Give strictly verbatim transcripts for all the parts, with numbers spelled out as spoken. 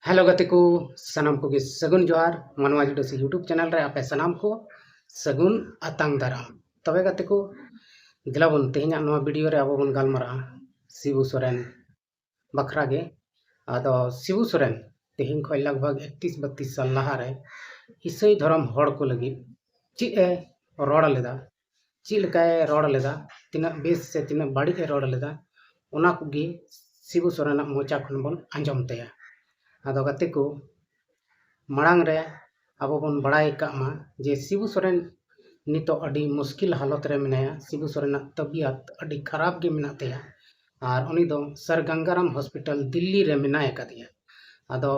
Hello ᱜᱟᱛᱮ ᱠᱚ, ᱥᱟᱱᱟᱢ ᱠᱚᱜᱮ ᱥᱟᱹᱜᱩᱱ ᱡᱚᱦᱟᱨ᱾ ᱢᱟᱱᱣᱟ ᱡᱩᱰᱟᱹᱥᱤ YouTube ᱪᱮᱱᱮᱞ ᱨᱮ ᱟᱯᱮ ᱥᱟᱱᱟᱢ ᱠᱚ ᱥᱟᱹᱜᱩᱱ ᱟᱛᱟᱝ ᱫᱟᱨᱟᱢ᱾ ᱛᱚᱵᱮ ᱜᱟᱛᱮ ᱠᱚ, ᱫᱮᱞᱟ ᱵᱚᱱ ᱛᱮᱦᱮᱧᱟᱜ ᱱᱚᱣᱟ ᱵᱷᱤᱰᱤᱭᱳ ᱨᱮ ᱟᱵᱚ ᱵᱚᱱ ᱜᱟᱞᱢᱟᱨᱟᱜᱼᱟ ᱥᱤᱵᱩ ᱥᱚᱨᱮᱱ ᱵᱟᱠᱷᱨᱟ ᱜᱮ᱾ ᱟᱫᱚ ᱥᱤᱵᱩ ᱥᱚᱨᱮᱱ ᱛᱮᱦᱮᱧ ᱠᱷᱚᱱ ᱞᱟᱜᱽ ᱵᱷᱟᱜᱽ ᱮᱠᱛᱤᱥ ᱵᱟᱛᱤᱥ ᱥᱟᱞ ᱞᱟᱦᱟᱨᱮ ᱤᱥᱟᱹᱭ ᱫᱷᱚᱨᱚᱢ ᱦᱚᱲ ᱠᱚ ᱞᱟᱹᱜᱤᱫ ᱪᱮᱫ ᱮ ᱨᱚᱲ ᱞᱮᱫᱟ, ᱪᱮᱫ ᱞᱮᱠᱟᱭ ᱨᱚᱲ ᱞᱮᱫᱟ, ᱛᱤᱱᱟᱹᱜ ᱵᱮᱥ ᱥᱮ ᱛᱤᱱᱟᱹᱜ ᱵᱟᱹᱲᱤᱡ ᱮ ᱨᱚᱲ ᱞᱮᱫᱟ, ᱚᱱᱟ ᱠᱚᱜᱮ ᱥᱤᱵᱩ ᱥᱚᱨᱮᱱᱟᱜ ᱢᱚᱪᱟ ᱠᱷᱚᱱ ᱵᱚᱱ ᱟᱸᱡᱚᱢ ᱛᱟᱭᱟ᱾ ᱟᱫᱚ ᱜᱟᱛᱮ ᱠᱚ, ᱢᱟᱲᱟᱝ ᱨᱮ ᱟᱵᱚ ᱵᱚᱱ ᱵᱟᱲᱟᱭ ᱠᱟᱜ ᱢᱟ ᱡᱮ ᱥᱤᱵᱩ ᱥᱚᱨᱮᱱ ᱱᱤᱛᱚᱜ ᱟᱹᱰᱤ ᱢᱩᱥᱠᱤᱞ ᱦᱟᱞᱚᱛ ᱨᱮ ᱢᱮᱱᱟᱭᱟ᱾ ᱥᱤᱵᱩ ᱥᱚᱨᱮᱱᱟᱜ ᱛᱟᱵᱤᱭᱟᱛ ᱟᱹᱰᱤ ᱠᱷᱟᱨᱟᱯ ᱜᱮ ᱢᱮᱱᱟᱜ ᱛᱟᱭᱟ, ᱟᱨ ᱩᱱᱤ ᱫᱚ ᱥᱟᱨ ᱜᱟᱝᱜᱟᱨᱟᱢ ᱦᱚᱥᱯᱤᱴᱟᱞ ᱫᱤᱞᱞᱤ ᱨᱮ ᱢᱮᱱᱟᱭ ᱟᱠᱟᱫᱮᱭᱟ᱾ ᱟᱫᱚ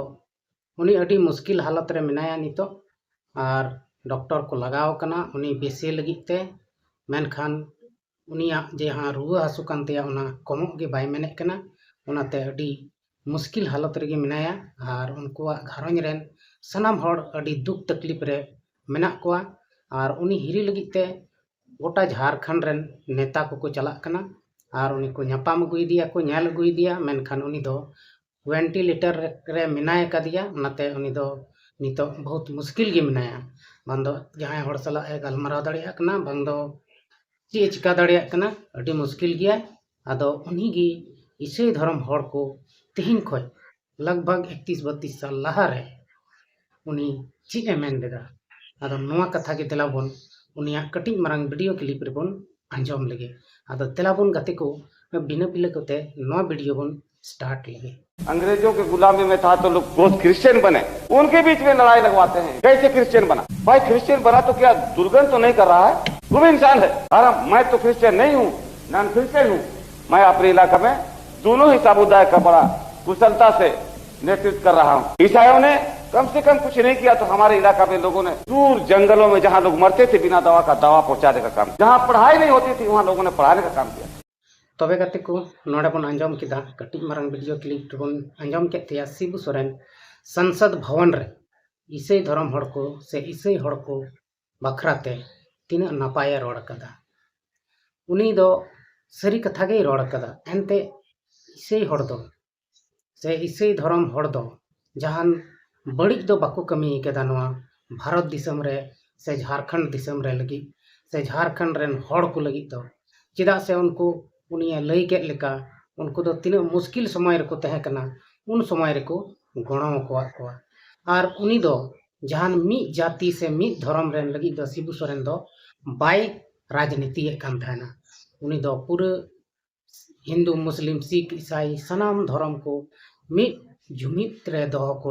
ᱩᱱᱤ ᱟᱹᱰᱤ ᱢᱩᱥᱠᱤᱞ ᱦᱟᱞᱚᱛ ᱨᱮ ᱢᱮᱱᱟᱭᱟ ᱱᱤᱛᱚᱜ, ᱟᱨ ᱰᱚᱠᱴᱚᱨ ᱠᱚ ᱞᱟᱜᱟᱣ ᱟᱠᱟᱱᱟ ᱩᱱᱤ ᱵᱮᱥᱮ ᱞᱟᱹᱜᱤᱫ ᱛᱮ, ᱢᱮᱱᱠᱷᱟᱱ ᱩᱱᱤᱭᱟᱜ ᱡᱟᱦᱟᱸ ᱨᱩᱣᱟᱹ ᱦᱟᱹᱥᱩ ᱠᱟᱱ ᱛᱟᱭᱟ ᱚᱱᱟ ᱠᱚᱢᱚᱜ ᱜᱮ ᱵᱟᱭ ᱢᱮᱱᱮᱫ ᱠᱟᱱᱟ᱾ ᱚᱱᱟᱛᱮ ᱟᱹᱰᱤ ᱢᱩᱥᱠᱤᱞ ᱦᱟᱞᱚᱛ ᱨᱮᱜᱮ ᱢᱮᱱᱟᱭᱟ, ᱟᱨ ᱩᱱᱠᱩᱣᱟᱜ ᱜᱷᱟᱨᱚᱸᱡᱽ ᱨᱮᱱ ᱥᱟᱱᱟᱢ ᱦᱚᱲ ᱟᱹᱰᱤ ᱫᱩᱠ ᱛᱟᱠᱞᱤᱯ ᱨᱮ ᱢᱮᱱᱟᱜ ᱠᱚᱣᱟ᱾ ᱟᱨ ᱩᱱᱤ ᱦᱤᱨᱤ ᱞᱟᱹᱜᱤᱫ ᱛᱮ ᱜᱚᱴᱟ ᱡᱷᱟᱲᱠᱷᱚᱸᱰ ᱨᱮᱱ ᱱᱮᱛᱟ ᱠᱚᱠᱚ ᱪᱟᱞᱟᱜ ᱠᱟᱱᱟ, ᱟᱨ ᱩᱱᱤ ᱠᱚ ᱧᱟᱯᱟᱢ ᱟᱹᱜᱩᱭᱮᱫᱮᱭᱟ, ᱠᱚ ᱧᱮᱞ ᱟᱹᱜᱩᱭᱮᱫᱮᱭᱟ, ᱢᱮᱱᱠᱷᱟᱱ ᱩᱱᱤ ᱫᱚ ᱵᱷᱮᱱᱴᱤᱞᱮᱴᱚᱨ ᱨᱮ ᱢᱮᱱᱟᱭ ᱟᱠᱟᱫᱮᱭᱟ᱾ ᱚᱱᱟᱛᱮ ᱩᱱᱤ ᱫᱚ ᱱᱤᱛᱚᱜ ᱵᱚᱦᱩᱛ ᱢᱩᱥᱠᱤᱞ ᱜᱮ ᱢᱮᱱᱟᱭᱟ᱾ ᱵᱟᱝ ᱫᱚ ᱡᱟᱦᱟᱸᱭ ᱦᱚᱲ ᱥᱟᱞᱟᱜ ᱮ ᱜᱟᱞᱢᱟᱨᱟᱣ ᱫᱟᱲᱮᱭᱟᱜ ᱠᱟᱱᱟ, ᱵᱟᱝ ᱫᱚ ᱪᱮᱫ ᱮ ᱪᱤᱠᱟ ᱫᱟᱲᱮᱭᱟᱜ ᱠᱟᱱᱟ, ᱟᱹᱰᱤ ᱢᱩᱥᱠᱤᱞ ᱜᱮᱭᱟ᱾ ᱟᱫᱚ ᱩᱱᱤ ᱜᱮ ᱤᱥᱟᱹᱭ ᱫᱷᱚᱨᱚᱢ ᱦᱚᱲ ᱠᱚ ᱛᱮᱦᱮᱧ ᱠᱷᱚᱱ ᱞᱟᱜᱽ ᱵᱷᱟᱜᱽ ᱮᱠᱛᱤᱥ ᱵᱟᱛᱤᱥ ᱥᱟᱞ ᱞᱟᱦᱟᱨᱮ ᱩᱱᱤ ᱪᱮᱫ ᱮ ᱢᱮᱱ ᱞᱮᱫᱟ᱾ ᱟᱫᱚ ᱱᱚᱣᱟ ᱠᱟᱛᱷᱟ ᱜᱮ ᱫᱮᱞᱟ ᱵᱚᱱ ᱩᱱᱤᱭᱟᱜ ᱠᱟᱹᱴᱤᱡ ᱢᱟᱨᱟᱝ ᱵᱷᱤᱰᱤᱭᱳ ᱠᱞᱤᱯ ᱨᱮᱵᱚᱱ ᱟᱸᱡᱚᱢ ᱞᱮᱜᱮ᱾ ᱟᱫᱚ ᱫᱮᱞᱟ ᱵᱚᱱ ᱜᱟᱛᱮ ᱠᱚ, ᱵᱤᱱᱟᱹ ᱯᱤᱞᱟᱹ ᱠᱚᱛᱮ ᱱᱚᱣᱟ ᱵᱷᱤᱰᱤᱭᱳ ᱵᱚᱱ ᱥᱴᱟᱨᱴ ᱞᱮᱜᱮ᱾ अंग्रेजों के गुलामी में था तो लोग बहुत क्रिश्चियन बने, उनके बीच में लड़ाई लगवाते हैं। कैसे क्रिश्चियन बना भाई? क्रिश्चियन बना तो क्या दुर्गंध तो नहीं कर रहा है? वो भी इंसान है। और हम, मैं तो क्रिश्चियन नहीं हूँ, नॉन क्रिश्चियन हूँ। मैं अपने इलाका में दोनों ही समुदाय का बड़ा कुशलता से नेतृत्व कर रहा हूँ। ईसाइयों ने कम से कम कुछ नहीं किया तो हमारे इलाका में लोगों ने दूर जंगलों में जहाँ लोग मरते थे बिना दवा का, दवा पहुँचाने का काम, जहाँ पढ़ाई नहीं होती थी वहाँ लोगों ने पढ़ाने का काम किया। ᱛᱚᱵᱮ ᱜᱟᱛᱮ ᱠᱚ, ᱱᱚᱰᱮ ᱵᱚᱱ ᱟᱸᱡᱚᱢ ᱠᱮᱫᱟ, ᱠᱟᱹᱴᱤᱡ ᱢᱟᱨᱟᱝ ᱵᱷᱤᱰᱤᱭᱳ ᱠᱞᱤᱯ ᱨᱮᱵᱚᱱ ᱟᱸᱡᱚᱢ ᱠᱮᱫ ᱛᱟᱭᱟ ᱥᱤᱵᱩ ᱥᱚᱨᱮᱱ ᱥᱚᱝᱥᱚᱫ ᱵᱷᱚᱵᱚᱱ ᱨᱮ ᱤᱥᱟᱹᱭ ᱫᱷᱚᱨᱚᱢ ᱦᱚᱲ ᱠᱚ ᱥᱮ ᱤᱥᱟᱹᱭ ᱦᱚᱲ ᱠᱚ ᱵᱟᱠᱷᱨᱟ ᱛᱮ ᱛᱤᱱᱟᱹᱜ ᱱᱟᱯᱟᱭᱮ ᱨᱚᱲ ᱠᱟᱫᱟ᱾ ᱩᱱᱤ ᱫᱚ ᱥᱟᱹᱨᱤ ᱠᱟᱛᱷᱟ ᱜᱮᱭ ᱨᱚᱲ ᱠᱟᱫᱟ᱾ ᱮᱱᱛᱮ ᱤᱥᱟᱹᱭ ᱦᱚᱲ ᱫᱚ ᱥᱮ ᱤᱥᱟᱹᱭ ᱫᱷᱚᱨᱚᱢ ᱦᱚᱲ ᱫᱚ ᱡᱟᱦᱟᱱ ᱵᱟᱹᱲᱤᱡ ᱫᱚ ᱵᱟᱠᱚ ᱠᱟᱹᱢᱤ ᱠᱟᱫᱟ ᱱᱚᱣᱟ ᱵᱷᱟᱨᱚᱛ ᱫᱤᱥᱚᱢ ᱨᱮ ᱥᱮ ᱡᱷᱟᱲᱠᱷᱚᱸᱰ ᱫᱤᱥᱚᱢ ᱨᱮ ᱞᱟᱹᱜᱤᱫ ᱥᱮ ᱡᱷᱟᱲᱠᱷᱚᱸᱰ ᱨᱮᱱ ᱦᱚᱲ ᱠᱚ ᱞᱟᱹᱜᱤᱫ ᱫᱚ᱾ ᱪᱮᱫᱟᱜ ᱥᱮ ᱩᱱᱠᱩ ᱩᱱᱤᱭᱮ ᱞᱟᱹᱭ ᱠᱮᱫ ᱞᱮᱠᱟ ᱩᱱᱠᱩ ᱫᱚ ᱛᱤᱱᱟᱹᱜ ᱢᱩᱥᱠᱤᱞ ᱥᱚᱢᱚᱭ ᱨᱮᱠᱚ ᱛᱟᱦᱮᱸ ᱠᱟᱱᱟ, ᱩᱱ ᱥᱚᱢᱚᱭ ᱨᱮᱠᱚ ᱜᱚᱲᱚ ᱟᱠᱟᱫ ᱠᱚᱣᱟ᱾ ᱟᱨ ᱩᱱᱤ ᱫᱚ ᱡᱟᱦᱟᱱ ᱢᱤᱫ ᱡᱟᱹᱛᱤ ᱥᱮ ᱢᱤᱫ ᱫᱷᱚᱨᱚᱢ ᱨᱮᱱ ᱞᱟᱹᱜᱤᱫ ᱫᱚ ᱥᱤᱵᱩ ᱥᱚᱨᱮᱱ ᱫᱚ ᱵᱟᱭ ᱨᱟᱡᱽᱱᱤᱛᱤᱭᱮᱫ ᱠᱟᱱ ᱛᱟᱦᱮᱱᱟ᱾ ᱩᱱᱤ ᱫᱚ ᱯᱩᱨᱟᱹ ᱦᱤᱱᱫᱩ, ᱢᱩᱥᱞᱤᱢ, ᱥᱤᱠᱷ, ᱤᱥᱟᱭ ᱥᱟᱱᱟᱢ ᱫᱷᱚᱨᱚᱢ ᱠᱚ ᱢᱤᱫ ᱡᱩᱢᱤᱫ ᱨᱮ ᱫᱚᱦᱚ ᱠᱚ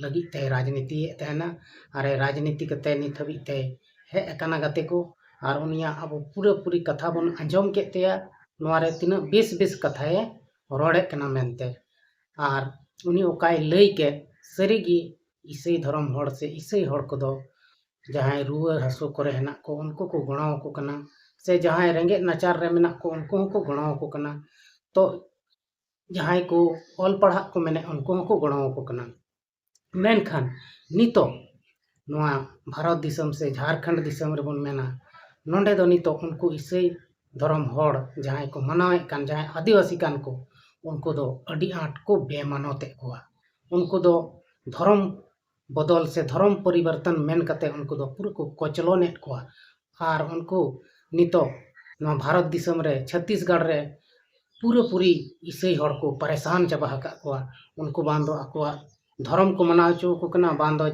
ᱞᱟᱹᱜᱤᱫ ᱛᱮ ᱨᱟᱡᱽᱱᱤᱛᱤᱭᱮᱫ ᱛᱟᱦᱮᱱᱟ᱾ ᱟᱨ ᱮ ᱨᱟᱡᱽᱱᱤᱛᱤ ᱠᱟᱛᱮ ᱱᱤᱛ ᱦᱟᱹᱵᱤᱡ ᱛᱮ ᱦᱮᱡ ᱟᱠᱟᱱᱟ ᱜᱟᱛᱮ ᱠᱚ᱾ ᱟᱨ ᱩᱱᱤᱭᱟᱜ ᱟᱵᱚ ᱯᱩᱨᱟᱹ ᱯᱩᱨᱤ ᱠᱟᱛᱷᱟ ᱵᱚᱱ ᱟᱸᱡᱚᱢ ᱠᱮᱫ ᱛᱟᱭᱟ᱾ ᱱᱚᱣᱟ ᱨᱮ ᱛᱤᱱᱟᱹᱜ ᱵᱮᱥ ᱵᱮᱥ ᱠᱟᱛᱷᱟᱭ ᱨᱚᱲᱮᱫ ᱠᱟᱱᱟ ᱢᱮᱱᱛᱮ᱾ ᱟᱨ ᱩᱱᱤ ᱚᱠᱟᱭ ᱞᱟᱹᱭ ᱠᱮᱫ, ᱥᱟᱹᱨᱤᱜᱮ ᱤᱥᱟᱹᱭ ᱫᱷᱚᱨᱚᱢ ᱦᱚᱲ ᱥᱮ ᱤᱥᱟᱹᱭ ᱦᱚᱲ ᱠᱚᱫᱚ ᱡᱟᱦᱟᱸᱭ ᱨᱩᱣᱟᱹ ᱦᱟᱹᱥᱩ ᱠᱚᱨᱮ ᱦᱮᱱᱟᱜ ᱠᱚ, ᱩᱱᱠᱩ ᱠᱚ ᱜᱚᱲᱚ ᱟᱠᱚ ᱠᱟᱱᱟ᱾ ᱥᱮ ᱡᱟᱦᱟᱸᱭ ᱨᱮᱸᱜᱮᱡ ᱱᱟᱪᱟᱨ ᱨᱮ ᱢᱮᱱᱟᱜ ᱠᱚ, ᱩᱱᱠᱩ ᱦᱚᱸᱠᱚ ᱜᱚᱲᱚ ᱟᱠᱚ ᱠᱟᱱᱟ᱾ ᱛᱚ ᱡᱟᱦᱟᱸᱭ ᱠᱚ ᱚᱞ ᱯᱟᱲᱦᱟᱜ ᱠᱚ ᱢᱮᱱᱮᱫ, ᱩᱱᱠᱩ ᱦᱚᱸᱠᱚ ᱜᱚᱲᱚ ᱟᱠᱚ ᱠᱟᱱᱟ᱾ ᱢᱮᱱᱠᱷᱟᱱ ᱱᱤᱛᱚᱜ ᱱᱚᱣᱟ ᱵᱷᱟᱨᱚᱛ ᱫᱤᱥᱚᱢ ᱥᱮ ᱡᱷᱟᱲᱠᱷᱚᱸᱰ ᱫᱤᱥᱚᱢ ᱨᱮᱵᱚᱱ ᱢᱮᱱᱟ, ᱱᱚᱰᱮ ᱫᱚ ᱱᱤᱛᱚᱜ ᱩᱱᱠᱩ ᱤᱥᱟᱹᱭ ᱫᱷᱚᱨᱚᱢ ᱦᱚᱲ ᱡᱟᱦᱟᱸᱭ ᱠᱚ ᱢᱟᱱᱟᱣᱮᱫ ᱠᱟᱱ, ᱡᱟᱦᱟᱸᱭ ᱟᱹᱫᱤᱵᱟᱹᱥᱤ ᱠᱟᱱ ᱠᱚ, ᱩᱱᱠᱩ ᱫᱚ ᱟᱹᱰᱤ ᱟᱸᱴ ᱠᱚ ᱵᱮᱢᱟᱱᱚᱛᱮᱫ ᱠᱚᱣᱟ᱾ ᱩᱱᱠᱩ ᱫᱚ ᱫᱷᱚᱨᱚᱢ ᱵᱚᱫᱚᱞ ᱥᱮ ᱫᱷᱚᱨᱚᱢ ᱯᱚᱨᱤᱵᱚᱨᱛᱚᱱ ᱢᱮᱱ ᱠᱟᱛᱮ ᱩᱱᱠᱩ ᱫᱚ ᱯᱩᱨᱟᱹ ᱠᱚ ᱠᱚᱪᱞᱚᱱᱮᱫ ᱠᱚᱣᱟ᱾ ᱟᱨ ᱩᱱᱠᱩ ᱱᱤᱛᱚᱜ ᱱᱚᱣᱟ ᱵᱷᱟᱨᱚᱛ ᱫᱤᱥᱚᱢ ᱨᱮ, ᱪᱷᱚᱛᱤᱥᱜᱚᱲ ᱨᱮ ᱯᱩᱨᱟᱹᱯᱩᱨᱤ ᱤᱥᱟᱹᱭ ᱦᱚᱲ ᱠᱚ ᱯᱟᱨᱮᱥᱟᱱ ᱪᱟᱵᱟ ᱟᱠᱟᱫ ᱠᱚᱣᱟ᱾ ᱩᱱᱠᱩ ᱵᱟᱝ ᱫᱚ ᱟᱠᱚᱣᱟᱜ ᱫᱷᱚᱨᱚᱢ ᱠᱚ ᱢᱟᱱᱟᱣ ᱦᱚᱪᱚ ᱟᱠᱚ ᱠᱟᱱᱟ, ᱵᱟᱝ ᱫᱚ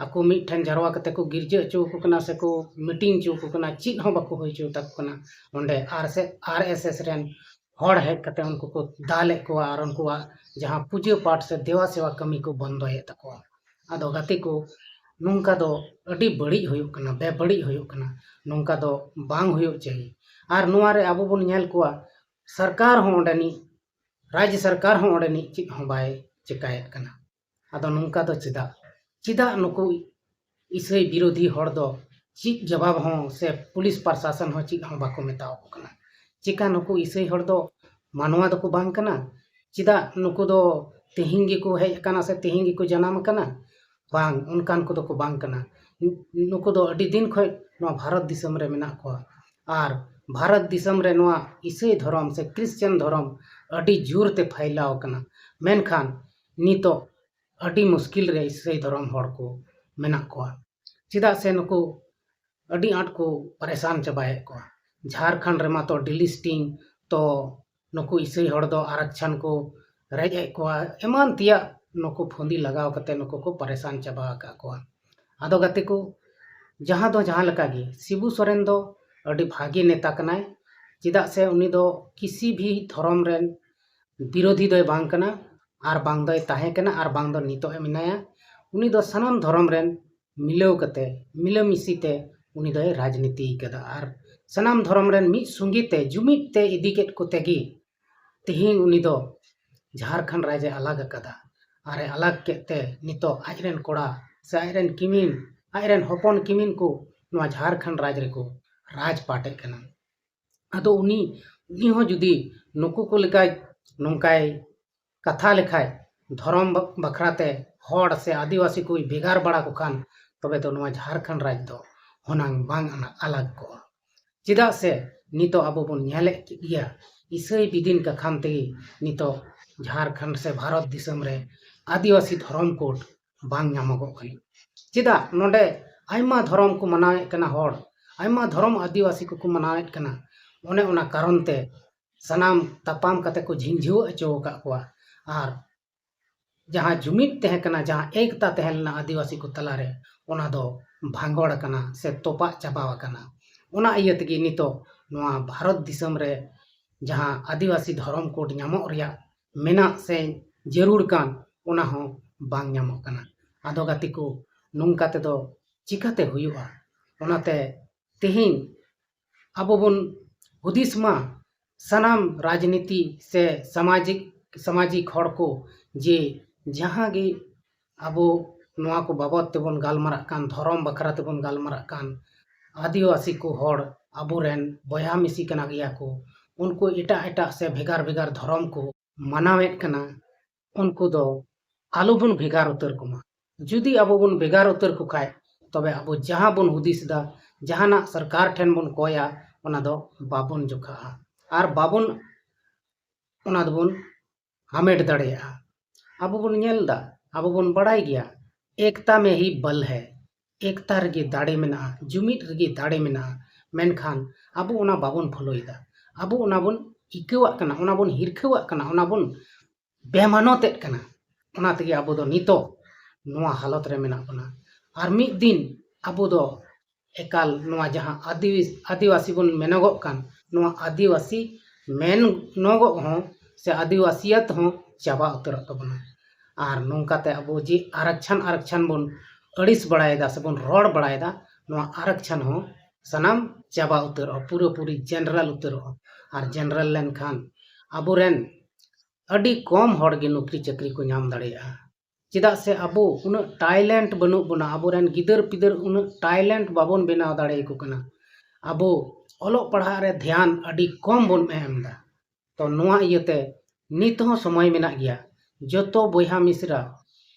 ᱟᱠᱚ ᱢᱤᱫ ᱴᱷᱮᱱ ᱡᱟᱨᱣᱟ ᱠᱟᱛᱮ ᱠᱚ ᱜᱤᱨᱡᱟᱹ ᱦᱚᱪᱚ ᱟᱠᱚ ᱠᱟᱱᱟ ᱥᱮ ᱠᱚ ᱢᱤᱴᱤᱝ ᱦᱚᱪᱚ ᱟᱠᱚ ᱠᱟᱱᱟ, ᱪᱮᱫ ᱦᱚᱸ ᱵᱟᱠᱚ ᱦᱩᱭ ᱦᱚᱪᱚ ᱛᱟᱠᱚ ᱠᱟᱱᱟ᱾ ᱚᱸᱰᱮ ᱟᱨ ᱥᱮ ᱟᱨ ᱮᱥ ᱮᱥ ᱨᱮᱱ ᱦᱚᱲ ᱦᱮᱡ ᱠᱟᱛᱮ ᱩᱱᱠᱩ ᱠᱚ ᱫᱟᱞᱮᱫ ᱠᱚᱣᱟ ᱟᱨ ᱩᱱᱠᱩᱣᱟᱜ ᱡᱟᱦᱟᱸ ᱯᱩᱡᱟᱹ ᱯᱟᱴ ᱥᱮ ᱫᱮᱣᱟ ᱥᱮᱣᱟ ᱠᱟᱹᱢᱤ ᱠᱚ ᱵᱚᱱᱫᱚᱭᱮᱫ ᱛᱟᱠᱚᱣᱟ᱾ ᱟᱫᱚ ᱜᱟᱛᱮ ᱠᱚ, ᱱᱚᱝᱠᱟ ᱫᱚ ᱟᱹᱰᱤ ᱵᱟᱹᱲᱤᱡ ᱦᱩᱭᱩᱜ ᱠᱟᱱᱟ, ᱵᱮᱵᱟᱹᱲᱤᱡ ᱦᱩᱭᱩᱜ ᱠᱟᱱᱟ᱾ ᱱᱚᱝᱠᱟ ᱫᱚ ᱵᱟᱝ ᱦᱩᱭᱩᱜ ᱪᱟᱹᱦᱤ᱾ ᱟᱨ ᱱᱚᱣᱟ ᱨᱮ ᱟᱵᱚ ᱵᱚᱱ ᱧᱮᱞ ᱠᱚᱣᱟ, ᱥᱚᱨᱠᱟᱨ ᱦᱚᱸ ᱚᱸᱰᱮᱱᱤᱡ, ᱨᱟᱡᱽ ᱥᱚᱨᱠᱟᱨ ᱦᱚᱸ ᱚᱸᱰᱮᱱᱤᱡ ᱪᱮᱫ ᱦᱚᱸ ᱵᱟᱭ ᱪᱮᱠᱟᱭᱮᱫ ᱠᱟᱱᱟ᱾ ᱟᱫᱚ ᱱᱚᱝᱠᱟ ᱫᱚ ᱪᱮᱫᱟᱜ? ᱪᱮᱫᱟᱜ ᱱᱩᱠᱩ ᱤᱥᱟᱹᱭ ᱵᱤᱨᱳᱫᱷᱤ ᱦᱚᱲ ᱫᱚ ᱪᱮᱫ ᱡᱚᱵᱟᱵ ᱦᱚᱸ ᱥᱮ ᱯᱩᱞᱤᱥ ᱯᱨᱚᱥᱟᱥᱚᱱ ᱦᱚᱸ ᱪᱮᱫ ᱦᱚᱸ ᱵᱟᱠᱚ ᱢᱮᱛᱟᱣᱟᱠᱚ ᱠᱟᱱᱟ? ᱪᱮᱠᱟ ᱱᱩᱠᱩ ᱤᱥᱟᱹᱭ ᱦᱚᱲ ᱫᱚ ᱢᱟᱱᱣᱟ ᱫᱚᱠᱚ ᱵᱟᱝ ᱠᱟᱱᱟ? ᱪᱮᱫᱟᱜ ᱱᱩᱠᱩ ᱫᱚ ᱛᱮᱦᱮᱧ ᱜᱮᱠᱚ ᱦᱮᱡ ᱟᱠᱟᱱᱟ ᱥᱮ ᱛᱮᱦᱮᱧ ᱜᱮᱠᱚ ᱡᱟᱱᱟᱢ ᱟᱠᱟᱱᱟ? ᱵᱟᱝ, ᱚᱱᱠᱟᱱ ᱠᱚᱫᱚ ᱠᱚ ᱵᱟᱝ ᱠᱟᱱᱟ᱾ ᱱᱩᱠᱩ ᱫᱚ ᱟᱹᱰᱤ ᱫᱤᱱ ᱠᱷᱚᱱ ᱱᱚᱣᱟ ᱵᱷᱟᱨᱚᱛ ᱫᱤᱥᱚᱢ ᱨᱮ ᱢᱮᱱᱟᱜ ᱠᱚᱣᱟ᱾ ᱟᱨ ᱵᱷᱟᱨᱚᱛ ᱫᱤᱥᱚᱢ ᱨᱮ ᱱᱚᱣᱟ ᱤᱥᱟᱹᱭ ᱫᱷᱚᱨᱚᱢ ᱥᱮ ᱠᱨᱤᱥᱪᱟᱱ ᱫᱷᱚᱨᱚᱢ ᱟᱹᱰᱤ ᱡᱳᱨ ᱛᱮ ᱯᱷᱟᱭᱞᱟᱣ ᱟᱠᱟᱱᱟ᱾ ᱢᱮᱱᱠᱷᱟᱱ ᱱᱤᱛᱚᱜ ᱟᱹᱰᱤ ᱢᱩᱥᱠᱤᱞ ᱨᱮ ᱤᱥᱟᱹᱭ ᱫᱷᱚᱨᱚᱢ ᱦᱚᱲ ᱠᱚ ᱢᱮᱱᱟᱜ ᱠᱚᱣᱟ᱾ ᱪᱮᱫᱟᱜ ᱥᱮ ᱱᱩᱠᱩ ᱟᱹᱰᱤ ᱟᱸᱴ ᱠᱚ ᱯᱟᱨᱮᱥᱟᱱ ᱪᱟᱵᱟᱭᱮᱫ ᱠᱚᱣᱟ᱾ ᱡᱷᱟᱲᱠᱷᱚᱸᱰ ᱨᱮᱢᱟ ᱛᱚ delisting, ᱛᱚ ᱱᱩᱠᱩ ᱤᱥᱟᱹᱭ ᱦᱚᱲ ᱫᱚ ᱟᱨᱟᱠᱪᱷᱟᱱ ᱠᱚ ᱨᱮᱡ ᱮᱫ ᱠᱚᱣᱟ, ᱮᱢᱟᱱ ᱛᱮᱭᱟᱜ ᱱᱩᱠᱩ ᱯᱷᱩᱸᱫᱤ ᱞᱟᱜᱟᱣ ᱠᱟᱛᱮ ᱱᱩᱠᱩ ᱠᱚ ᱯᱟᱨᱮᱥᱟᱱ ᱪᱟᱵᱟ ᱟᱠᱟᱫ ᱠᱚᱣᱟ᱾ ᱟᱫᱚ ᱜᱟᱛᱮ ᱠᱚ, ᱡᱟᱦᱟᱸ ᱫᱚ ᱡᱟᱦᱟᱸ ᱞᱮᱠᱟ ᱜᱮ, ᱥᱤᱵᱩ ᱥᱚᱨᱮᱱ ᱫᱚ ᱟᱹᱰᱤ ᱵᱷᱟᱜᱮ ᱱᱮᱛᱟ ᱠᱟᱱᱟᱭ᱾ ᱪᱮᱫᱟᱜ ᱥᱮ ᱩᱱᱤ ᱫᱚ ᱠᱤᱥᱤ ᱵᱷᱤ ᱫᱷᱚᱨᱚᱢ ᱨᱮᱱ ᱵᱤᱨᱳᱫᱷᱤ ᱫᱚᱭ ᱵᱟᱝ ᱠᱟᱱᱟ, ᱟᱨ ᱵᱟᱝ ᱫᱚᱭ ᱛᱟᱦᱮᱸ ᱠᱟᱱᱟ, ᱟᱨ ᱵᱟᱝ ᱫᱚ ᱱᱤᱛᱚᱜ ᱮ ᱢᱮᱱᱟᱭᱟ᱾ ᱩᱱᱤ ᱫᱚ ᱥᱟᱱᱟᱢ ᱫᱷᱚᱨᱚᱢ ᱨᱮᱱ ᱢᱤᱞᱟᱹᱣ ᱠᱟᱛᱮ, ᱢᱤᱞᱟᱹᱢᱤᱥᱤ ᱛᱮ ᱩᱱᱤ ᱫᱚᱭ ᱨᱟᱡᱽᱱᱤᱛᱤ ᱠᱟᱫᱟ᱾ ᱟᱨ ᱥᱟᱱᱟᱢ ᱫᱷᱚᱨᱚᱢ ᱨᱮᱱ ᱢᱤᱫ ᱥᱚᱸᱜᱮ ᱛᱮ, ᱡᱩᱢᱤᱫ ᱛᱮ ᱤᱫᱤ ᱠᱮᱫ ᱠᱚᱛᱮ ᱜᱮ ᱛᱮᱦᱮᱧ ᱩᱱᱤ ᱫᱚ ᱡᱷᱟᱲᱠᱷᱚᱸᱰ ᱨᱟᱡᱽ ᱮ ᱟᱞᱟᱜ ᱟᱠᱟᱫᱟ᱾ ᱟᱨ ᱮ ᱟᱞᱟᱜ ᱠᱮᱫ ᱛᱮ ᱱᱤᱛᱚᱜ ᱟᱡ ᱨᱮᱱ ᱠᱚᱲᱟ ᱥᱮ ᱟᱡ ᱨᱮᱱ ᱠᱤᱢᱤᱱ, ᱟᱡ ᱨᱮᱱ ᱦᱚᱯᱚᱱ ᱠᱤᱢᱤᱱ ᱠᱚ ᱱᱚᱣᱟ ᱡᱷᱟᱲᱠᱷᱚᱸᱰ ᱨᱟᱡᱽ ᱨᱮᱠᱚ ᱨᱟᱡᱽ ᱯᱟᱴᱮᱫ ᱠᱟᱱᱟ᱾ ᱟᱫᱚ ᱩᱱᱤ, ᱩᱱᱤ ᱦᱚᱸ ᱡᱩᱫᱤ ᱱᱩᱠᱩ ᱠᱚ ᱞᱮᱠᱟ ᱱᱚᱝᱠᱟᱭ ᱠᱟᱛᱷᱟ ᱞᱮᱠᱷᱟᱡ, ᱫᱷᱚᱨᱚᱢ ᱵᱟ-, ᱵᱟᱠᱷᱨᱟ ᱛᱮ ᱦᱚᱲ ᱥᱮ ᱟᱹᱫᱤᱵᱟᱹᱥᱤ ᱠᱚᱭ ᱵᱷᱮᱜᱟᱨ ᱵᱟᱲᱟ ᱠᱚ ᱠᱷᱟᱱ, ᱛᱚᱵᱮ ᱫᱚ ᱱᱚᱣᱟ ᱡᱷᱟᱲᱠᱷᱚᱸᱰ ᱨᱟᱡᱽ ᱫᱚ ᱦᱩᱱᱟᱹᱝ ᱵᱟᱝ ᱟᱱᱟ-, ᱟᱞᱟᱜᱽ ᱠᱚᱜᱼᱟ᱾ ᱪᱮᱫᱟᱜ ᱥᱮ ᱱᱤᱛᱚᱜ ᱟᱵᱚ ᱵᱚᱱ ᱧᱮᱞᱮᱫ ᱜᱮᱭᱟ, ᱤᱥᱟᱹᱭ ᱵᱤᱫᱤᱱ ᱠᱟᱠᱷᱟᱱ ᱛᱮᱜᱮ ᱱᱤᱛᱚᱜ ᱡᱷᱟᱲᱠᱷᱚᱸᱰ ᱥᱮ ᱵᱷᱟᱨᱚᱛ ᱫᱤᱥᱚᱢ ᱨᱮ ᱟᱹᱫᱤᱵᱟᱹᱥᱤ ᱫᱷᱚᱨᱚᱢ ᱠᱳᱰ ᱵᱟᱝ ᱧᱟᱢᱚᱜᱚᱜ ᱠᱟᱱᱟ᱾ ᱪᱮᱫᱟᱜ? ᱱᱚᱰᱮ ᱟᱭᱢᱟ ᱫᱷᱚᱨᱚᱢ ᱠᱚ ᱢᱟᱱᱟᱣᱮᱫ ᱠᱟᱱᱟ ᱦᱚᱲ, ᱟᱭᱢᱟ ᱫᱷᱚᱨᱚᱢ ᱟᱹᱫᱤᱵᱟᱹᱥᱤ ᱠᱚᱠᱚ ᱢᱟᱱᱟᱣᱮᱫ ᱠᱟᱱᱟ᱾ ᱚᱱᱮ ᱚᱱᱟ ᱠᱟᱨᱚᱱ ᱛᱮ ᱥᱟᱱᱟᱢ ᱛᱟᱯᱟᱢ ᱠᱟᱛᱮ ᱠᱚ ᱡᱷᱤᱸᱡᱷᱩᱣᱟᱹ ᱦᱚᱪᱚ ᱟᱠᱟᱫ ᱠᱚᱣᱟ᱾ ᱟᱨ ᱡᱟᱦᱟᱸ ᱡᱩᱢᱤᱫ ᱛᱟᱦᱮᱸ ᱠᱟᱱᱟ, ᱡᱟᱦᱟᱸ ᱮᱠᱛᱟ ᱛᱟᱦᱮᱸ ᱞᱮᱱᱟ ᱟᱹᱫᱤᱵᱟᱹᱥᱤ ᱠᱚ ᱛᱟᱞᱟᱨᱮ, ᱚᱱᱟ ᱫᱚ ᱵᱷᱟᱸᱜᱚᱲ ᱟᱠᱟᱱᱟ ᱥᱮ ᱛᱚᱯᱟᱜ ᱪᱟᱵᱟ ᱟᱠᱟᱱᱟ᱾ ᱚᱱᱟ ᱤᱭᱟᱹ ᱛᱮᱜᱮ ᱱᱤᱛᱚᱜ ᱱᱚᱣᱟ ᱵᱷᱟᱨᱚᱛ ᱫᱤᱥᱚᱢ ᱨᱮ ᱡᱟᱦᱟᱸ ᱟᱹᱫᱤᱵᱟᱹᱥᱤ ᱫᱷᱚᱨᱚᱢ ᱠᱳᱰ ᱧᱟᱢᱚᱜ ᱨᱮᱭᱟᱜ ᱢᱮᱱᱟᱜ ᱥᱮ ᱡᱟᱹᱨᱩᱲ ᱠᱟᱱ, ᱚᱱᱟ ᱦᱚᱸ ᱵᱟᱝ ᱧᱟᱢᱚᱜ ᱠᱟᱱᱟ᱾ ᱟᱫᱚ ᱜᱟᱛᱮ ᱠᱚ, ᱱᱚᱝᱠᱟ ᱛᱮᱫᱚ ᱪᱤᱠᱟᱹᱛᱮ ᱦᱩᱭᱩᱜᱼᱟ? ᱚᱱᱟᱛᱮ ᱛᱮᱦᱮᱧ ᱟᱵᱚ ᱵᱚᱱ ᱦᱩᱫᱤᱥ ᱢᱟ, ᱥᱟᱱᱟᱢ ᱨᱟᱡᱽᱱᱤᱛᱤ ᱥᱮ ᱥᱟᱢᱟᱡᱤᱠ, ᱥᱟᱢᱟᱡᱤᱠ ᱦᱚᱲ ᱠᱚ, ᱡᱮ ᱡᱟᱦᱟᱸ ᱜᱮ ᱟᱵᱚ ᱱᱚᱣᱟ ᱠᱚ ᱵᱟᱵᱚᱫ ᱛᱮᱵᱚᱱ ᱜᱟᱞᱢᱟᱨᱟᱜ ᱠᱟᱱ, ᱫᱷᱚᱨᱚᱢ ᱵᱟᱠᱷᱨᱟ ᱛᱮᱵᱚᱱ ᱜᱟᱞᱢᱟᱨᱟᱜ ᱠᱟᱱ, ᱟᱹᱫᱤᱵᱟᱹᱥᱤ ᱠᱚ ᱦᱚᱲ ᱟᱵᱚᱨᱮᱱ ᱵᱚᱭᱦᱟ ᱢᱤᱥᱤ ᱠᱟᱱᱟ ᱜᱮᱭᱟ ᱠᱚ᱾ ᱩᱱᱠᱩ ᱮᱴᱟᱜ ᱮᱴᱟᱜ ᱥᱮ ᱵᱷᱮᱜᱟᱨ ᱵᱷᱮᱜᱟᱨ ᱫᱷᱚᱨᱚᱢ ᱠᱚ ᱢᱟᱱᱟᱣᱮᱫ ᱠᱟᱱᱟ, ᱩᱱᱠᱩ ᱫᱚ ᱟᱞᱚ ᱵᱚᱱ ᱵᱷᱮᱜᱟᱨ ᱩᱛᱟᱹᱨ ᱠᱚᱢᱟ᱾ ᱡᱩᱫᱤ ᱟᱵᱚ ᱵᱚᱱ ᱵᱷᱮᱜᱟᱨ ᱩᱛᱟᱹᱨ ᱠᱚ ᱠᱷᱟᱡ, ᱛᱚᱵᱮ ᱟᱵᱚ ᱡᱟᱦᱟᱸ ᱵᱚᱱ ᱦᱩᱫᱤᱥ ᱮᱫᱟ, ᱡᱟᱦᱟᱱᱟᱜ ᱥᱚᱨᱠᱟᱨ ᱴᱷᱮᱱ ᱵᱚᱱ ᱠᱚᱭᱟ, ᱚᱱᱟ ᱫᱚ ᱵᱟᱵᱚᱱ ᱡᱚᱠᱷᱟᱜᱼᱟ ᱟᱨ ᱵᱟᱵᱚᱱ, ᱚᱱᱟ ᱫᱚᱵᱚᱱ ᱦᱟᱢᱮᱴ ᱫᱟᱲᱮᱭᱟᱜᱼᱟ᱾ ᱟᱵᱚ ᱵᱚᱱ ᱧᱮᱞ ᱮᱫᱟ, ᱟᱵᱚ ᱵᱚᱱ ᱵᱟᱲᱟᱭ ᱜᱮᱭᱟ, ᱮᱠᱛᱟ ᱢᱮ ᱦᱤ ᱵᱚᱞ ᱦᱮ, ᱮᱠᱛᱟ ᱨᱮᱜᱮ ᱫᱟᱲᱮ ᱢᱮᱱᱟᱜᱼᱟ, ᱡᱩᱢᱤᱫ ᱨᱮᱜᱮ ᱫᱟᱲᱮ ᱢᱮᱱᱟᱜᱼᱟ᱾ ᱢᱮᱱᱠᱷᱟᱱ ᱟᱵᱚ ᱚᱱᱟ ᱵᱟᱵᱚᱱ ᱯᱷᱚᱞᱳᱭᱮᱫᱟ᱾ ᱟᱵᱚ ᱚᱱᱟ ᱵᱚᱱ ᱤᱠᱟᱹᱣᱟᱜ ᱠᱟᱱᱟ, ᱚᱱᱟ ᱵᱚᱱ ᱦᱤᱨᱠᱷᱟᱹᱣᱟᱜ ᱠᱟᱱᱟ, ᱚᱱᱟ ᱵᱚᱱ ᱵᱮᱢᱟᱱᱚᱛᱮᱫ ᱠᱟᱱᱟ᱾ ᱚᱱᱟ ᱛᱮᱜᱮ ᱟᱵᱚ ᱫᱚ ᱱᱤᱛᱚᱜ ᱱᱚᱣᱟ ᱦᱟᱞᱚᱛ ᱨᱮ ᱢᱮᱱᱟᱜ ᱵᱚᱱᱟ᱾ ᱟᱨ ᱢᱤᱫ ᱫᱤᱱ ᱟᱵᱚ ᱫᱚ ᱮᱠᱟᱞ ᱱᱚᱣᱟ ᱡᱟᱦᱟᱸ ᱟᱹᱫᱤ-, ᱟᱹᱫᱤᱵᱟᱹᱥᱤ ᱵᱚᱱ ᱢᱮᱱᱚᱜᱚᱜ ᱠᱟᱱ, ᱱᱚᱣᱟ ᱟᱹᱫᱤᱵᱟᱹᱥᱤ ᱢᱮᱱᱚᱜᱚᱜ ᱦᱚᱸ ᱥᱮ ᱟᱹᱫᱤᱵᱟᱹᱥᱤᱭᱟᱛ ᱦᱚᱸ ᱪᱟᱵᱟ ᱩᱛᱟᱹᱨᱚᱜ ᱛᱟᱵᱚᱱᱟ᱾ ᱟᱨ ᱱᱚᱝᱠᱟᱛᱮ ᱟᱵᱚ ᱡᱮ ᱟᱨᱟᱠᱪᱷᱟᱱ, ᱟᱨᱟᱠᱪᱷᱟᱱ ᱵᱚᱱ ᱟᱹᱲᱤᱥ ᱵᱟᱲᱟᱭᱮᱫᱟ ᱥᱮᱵᱚᱱ ᱨᱚᱲ ᱵᱟᱲᱟᱭᱮᱫᱟ, ᱱᱚᱣᱟ ᱟᱨᱟᱠᱪᱷᱟᱱ ᱦᱚᱸ ᱥᱟᱱᱟᱢ ᱪᱟᱵᱟ ᱩᱛᱟᱹᱨᱚᱜᱼᱟ, ᱯᱩᱨᱟᱹᱯᱩᱨᱤ ᱡᱮᱱᱟᱨᱮᱞ ᱩᱛᱟᱹᱨᱚᱜᱼᱟ᱾ ᱟᱨ ᱡᱮᱱᱟᱨᱮᱞ ᱞᱮᱱᱠᱷᱟᱱ ᱟᱵᱚᱨᱮᱱ ᱟᱹᱰᱤ ᱠᱚᱢ ᱦᱚᱲ ᱜᱮ ᱱᱚᱠᱨᱤ ᱪᱟᱹᱠᱨᱤ ᱠᱚ ᱧᱟᱢ ᱫᱟᱲᱮᱭᱟᱜᱼᱟ᱾ ᱪᱮᱫᱟᱜ ᱥᱮ ᱟᱵᱚ ᱩᱱᱟᱹᱜ ᱴᱮᱞᱮᱱᱴ ᱵᱟᱹᱱᱩᱜ ᱵᱚᱱᱟ, ᱟᱵᱚᱨᱮᱱ ᱜᱤᱫᱟᱹᱨ ᱯᱤᱫᱟᱹᱨ ᱩᱱᱟᱹᱜ ᱴᱮᱞᱮᱱᱴ ᱵᱟᱵᱚᱱ ᱵᱮᱱᱟᱣ ᱫᱟᱲᱮᱭᱟᱠᱚ ᱠᱟᱱᱟ᱾ ᱟᱵᱚ ᱚᱞᱚᱜ ᱯᱟᱲᱦᱟᱜ ᱨᱮ ᱫᱷᱮᱭᱟᱱ ᱟᱹᱰᱤ ᱠᱚᱢ ᱵᱚᱱ ᱮᱢ ᱮᱫᱟ᱾ ᱛᱚ ᱱᱚᱣᱟ ᱤᱭᱟᱹᱛᱮ ᱱᱤᱛ ᱦᱚᱸ ᱥᱚᱢᱚᱭ ᱢᱮᱱᱟᱜ ᱜᱮᱭᱟ᱾ ᱡᱚᱛᱚ ᱵᱚᱭᱦᱟ ᱢᱤᱥᱨᱟ